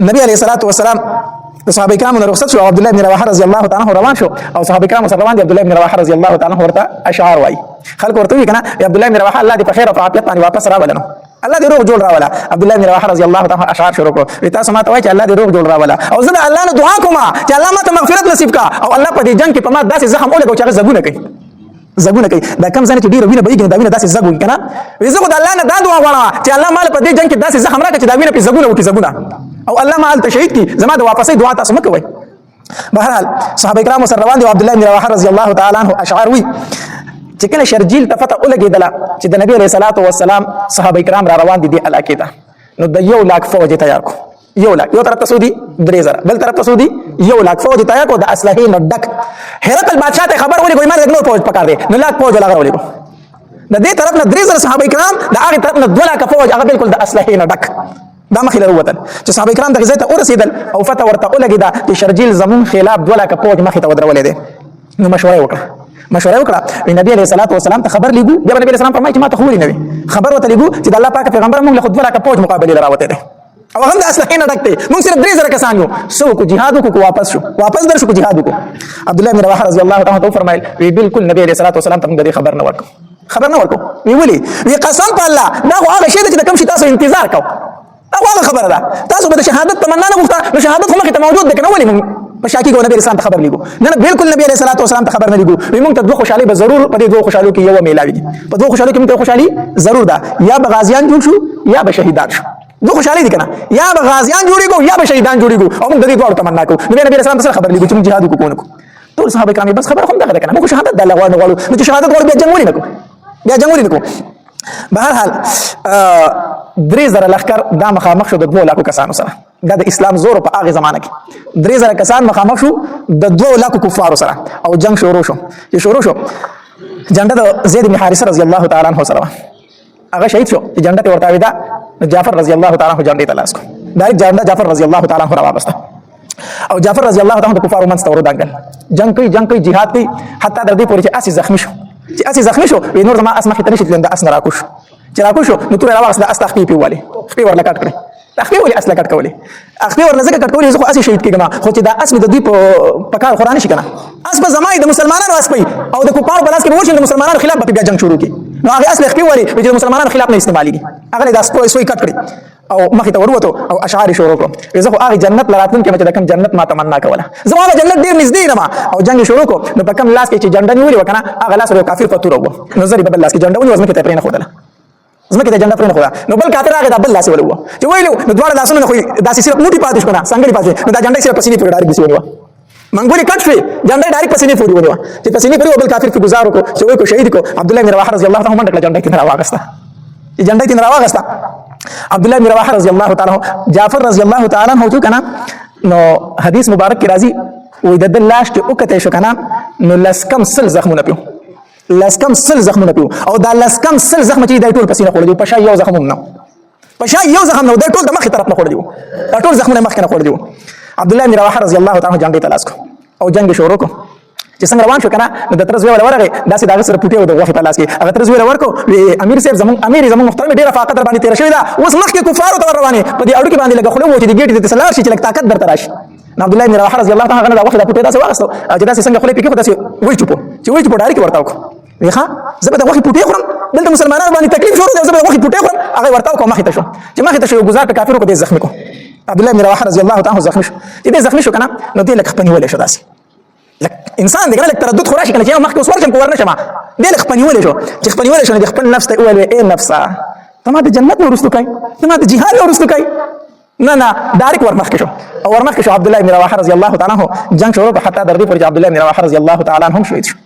نبی علیه الصلاة والسلام د صحابه کرامو نه رخصت شو، عبد الله بن رواحه رضی الله تعالی عنہ روان شو او صحابه کرامو سره روان دي. عبد الله بن رواحه رضی الله تعالی عنہ ورته اشعار وایي، خلک ورته وی کنه، عبد الله بن رواحه الله دې په خیر او عافیت باندې واپس راولنو، الله دې روغ جوړ راولا. عبد الله بن رواحه رضی الله تعالی عنہ اشعار شروع کړو، تاسو ما ته وایي چې الله دې روغ جوړ راولا او زه د الله نه دعا کوم چې الله ما ته مغفرت نصیب کا او الله په دې جنگ کې په ما داسې زخم ولګو چې هغه زګونه کوي، زګونه کوي. دا کم ځای چې ډیره وینه بهیږي، دا وینه داسې زګ وکړي کنه. وی زه خو د الله نه دا دعا غواړم چې الله مال په دې جنگ کې داسې زخم راکړي چې دا وینه په زګونه وکړي، زګونه، او الله مال ته شهید کی. زما د واپسې دعا تاسو مکوئ. بهرحال صحابه کرام سره روان دي. عبد الله بن رواحه رضی الله تعالی عنہ اشعار وی چې کله شرجیل ته فتح ولګېدله چې د نبی علیه الصلاة والسلام صحابه کرام را روان دي دې علاقې ته، نو د 1 لاک فوج تیار کو. 1 لاک، یو طرف ته سعودي 3000، بل طرف ته سعودي 1 لاک فوج تیار کو، د اسلحې نه ډک. هرقل بادشاہ ته خبر ولېږو، ما نور فوج پکار دی، نو لاک فوج لاغره ولېږو. د دې طرف نه 3000 صحابه کرام، د هغه طرف نه 2 لاک فوج، هغه بالکل د اسلحې نه ډک، دا مخې له ووتل. چې صحابه کرام دغه ځای ته ورسېدل او فتح ورته ولګېده چې شرجیل زمون خلاف 2 لاکه فوج مخې ته ودرولې دی، نو مشوره وکړه، مشوره وکړه. نبی علیه الصلاة والسلام ته خبر لیږو. بیا نبی علیه السلام فرمایي چې ما ته خو نه وي خبر ورته لیږو چې د الله پاک پیغمبر موږ له خو 2 لاکه فوج مقابلې له راوتی دی او هم د اسلحې نه ډک دی، موږ صرف 3000 کسان یو، څه وکړو؟ جهاد وکړو که واپس شو؟ واپس در شو که جهاد وکړو؟ عبد الله بن رواحه رضی الله تعالی عنہ فرمایل، وی بالکل نبی علیه الصلاة والسلام ته موږ د دې خبر نه ورکو، خبر نه ورکو. وی ولي؟ وی قسم په الله، دا خو هغه شی دی چې د کوم شي تاسو انتظار کوو، دا خو هغه خبره ده. تاسو به د شهادت تمنا نه غوښته، نو شهادت خو مخې ته موجود دی که نه؟ ولې موږ په شاکي کو نبی رسول ته خبر لیږو؟ نه نه، بالکل نبی علیه الصلاة والسلام ته خبر نه لیږو. وی موږ ته دوه خوشحالي به ضرور، په دې دوه خوشحالو کې یو میلاوي. په دوه خوشحالو کې موږ ته خوشحالي ضرور ده، یا به غازیان جوړ شو یا به شهیدان شو. دوه خوشحالي دي کنه، یا به غازیان جوړیږو یا به شهیدان جوړیږو او موږ د دې دواړو تمنا کوو. نو نبی رسول ته خبر لیږو چې موږ جهاد وکړو کو؟ ټول صحابه کرام بس خبره هم دغه ده کنه، موږ شهادت د الله غواړو غواړو، نو چې شهادت غواړو بیا جنگ ولې نه کوو؟ بیا جنگ ولې نه کوو؟ بهرحال 3000 لښکر دا مخامخ شو د 2 لاکو کسانو سره. دا د اسلام زور په هغه زمانه کې، 3000 کسان مخامخ شو د 2 لاکو کفارو سره او جنگ شروع شو. چې شروع شو، جنډه د زید بن حارثه رضی الله تعالی عنہ سره، هغه شهید شو. چې جنډه ته ورته ویدا، نو جعفر رضی الله تعالی عنہ جنډې ته لاس کو، ډایرکټ جنډه جعفر رضی الله تعالی عنہ راوسته او جعفر رضی الله تعالی عنہ د کفارو منځ ته ورودانګل، جنگ کوي، جنگ کوي، جهاد کوي، حتی در دې پورې چې اسی زخمی شو. چې اسی زخمی شو، وی نور زما اس مخې ته نشي تللی، د اس نه راکوش. چې راکوش شو، نو توره راواخیسته، د اس تخپې پې ووالې، خپې ورله کټ کړې. خپې ولې اس له کټ کولې؟ خپې ورله ځکه کټ کولې، زه خو هسې شهید کېږم، خو چې دا اس مې د دوی په کار خو رانه شي که نه، اس به زما د مسلمانانو اس پي او د کفارو په لاس کې به ورشي، د مسلمانانو خلاف به بیا جنګ شروع کړي. نو هغې اس له خپې والې چې د مسلمانانو خلاف نه استعمالېږي. هغه د اس سوی کټ کړي او مخې ته وروتو او اشعار شروع کړو، زه خو هغه جنت لراتلونکي چې د کوم جنت ما تمنا کوله، زه هغه جنت ډیر نږدې نه ما. او جنگ شروع کو، نو په کوم لاس کې چې جنډه نیولې وکنه، هغه لاس یو کافر په توره و، نو زری په بل لاس کې جنډه ونیو، ځمکې ته پرې نه ښودله، ځمکې ته جنډه پرې نه ښوده. نو بل کافر هغه دا بل لاس ولوه، چې ویلو نو دواړه لاسونه خو داسې صرف موټي پاتې شو کنه، څنګه پاتې؟ نو دا جنډه صرف په سینې پورې ډایرکټ داسې ونیوه، منګولې کټ شوې، جنډه ډایرکټ په سینې پورې ونیوه. چې په سینې پورې بل کافر په گزار وکړو، چې وای کو شهید کو. عبد الله بن رواحه رضی الله تعالی منډه کړه، جنډه کې راواغسته. چې جنډه کې راواغسته عبد الله بن رواحه رضی الله تعالی عنہ، جعفر رضی الله تعالی عنہ چې کنه، نو حدیث مبارک کې راځي، وې د لاش چې وکته شو کنه، نو لس کم 100 زخمونه پیو، لس کم 100 زخمونه پیو. او دا لس کم 100 زخم چې د ټول پسینه خوړل، په شا یو زخم هم نه، په شا یو زخم نه، د ټول د مخې طرف نه خوړل، دا ټول زخمونه مخې نه خوړل. عبد الله بن رواحه رضی الله تعالی عنہ جنگ ته لاس کو او جنگ شروع کو. چې څنګه روان شو کنه، نو د تر زوی ورغی، داسې دغه سره پټي او د غوښې په لاس کې. هغه تر زوی ورکو، وی امیر صاحب، زمون امیر، زمون محترم، ډیره فاقه در باندې تیر شوی دا، اوس مخکې کفارو ته روانې، په دې اړو کې باندې لګه خوله و چې د ګیټ د سلار شي چې لګ طاقت درته راشي. نو عبد الله بن رواحه رضی الله تعالی عنہ د غوښې د پټي داسې واغستو چې داسې څنګه خوله پکې، خو داسې وای چوپو، چې وای چوپو ډایرکټ ورته وکړو، وی ښا زه به د غوښې پټي خورم، دلته مسلمانانو باندې تکلیف شروع دی، زه به د غوښې پټي خورم. هغه ورته وکړو، مخې ته شو. چې مخې ته شو، ګزار په کافرو کو، دې زخمی کو. عبد الله بن رواحه رضی الله تعالی عنہ زخمی شو. چې دې زخمی شو کنه، نو دې لک خپنیولې شو، داسې لک انسان دې کنه، لک تردد خو راشي کنه چې مخکې اوس ورشم کو ورنه شم، دې لک خپنیولې شو. چې خپنیولې شو، نو خپل نفس ته وویل، اے نفسا، ته ما د جنت نه وروستو کوي، ته ما د جهاد نه وروستو کوي؟ نه نه، ډایرکټ ورمخکې شو او ورمخکې شو. عبد الله بن رواحه رضی الله تعالی عنہ جنگ شروع کړ، حتی در دې پورې چې عبد الله بن رواحه رضی الله تعالی عنہ هم شهید شو.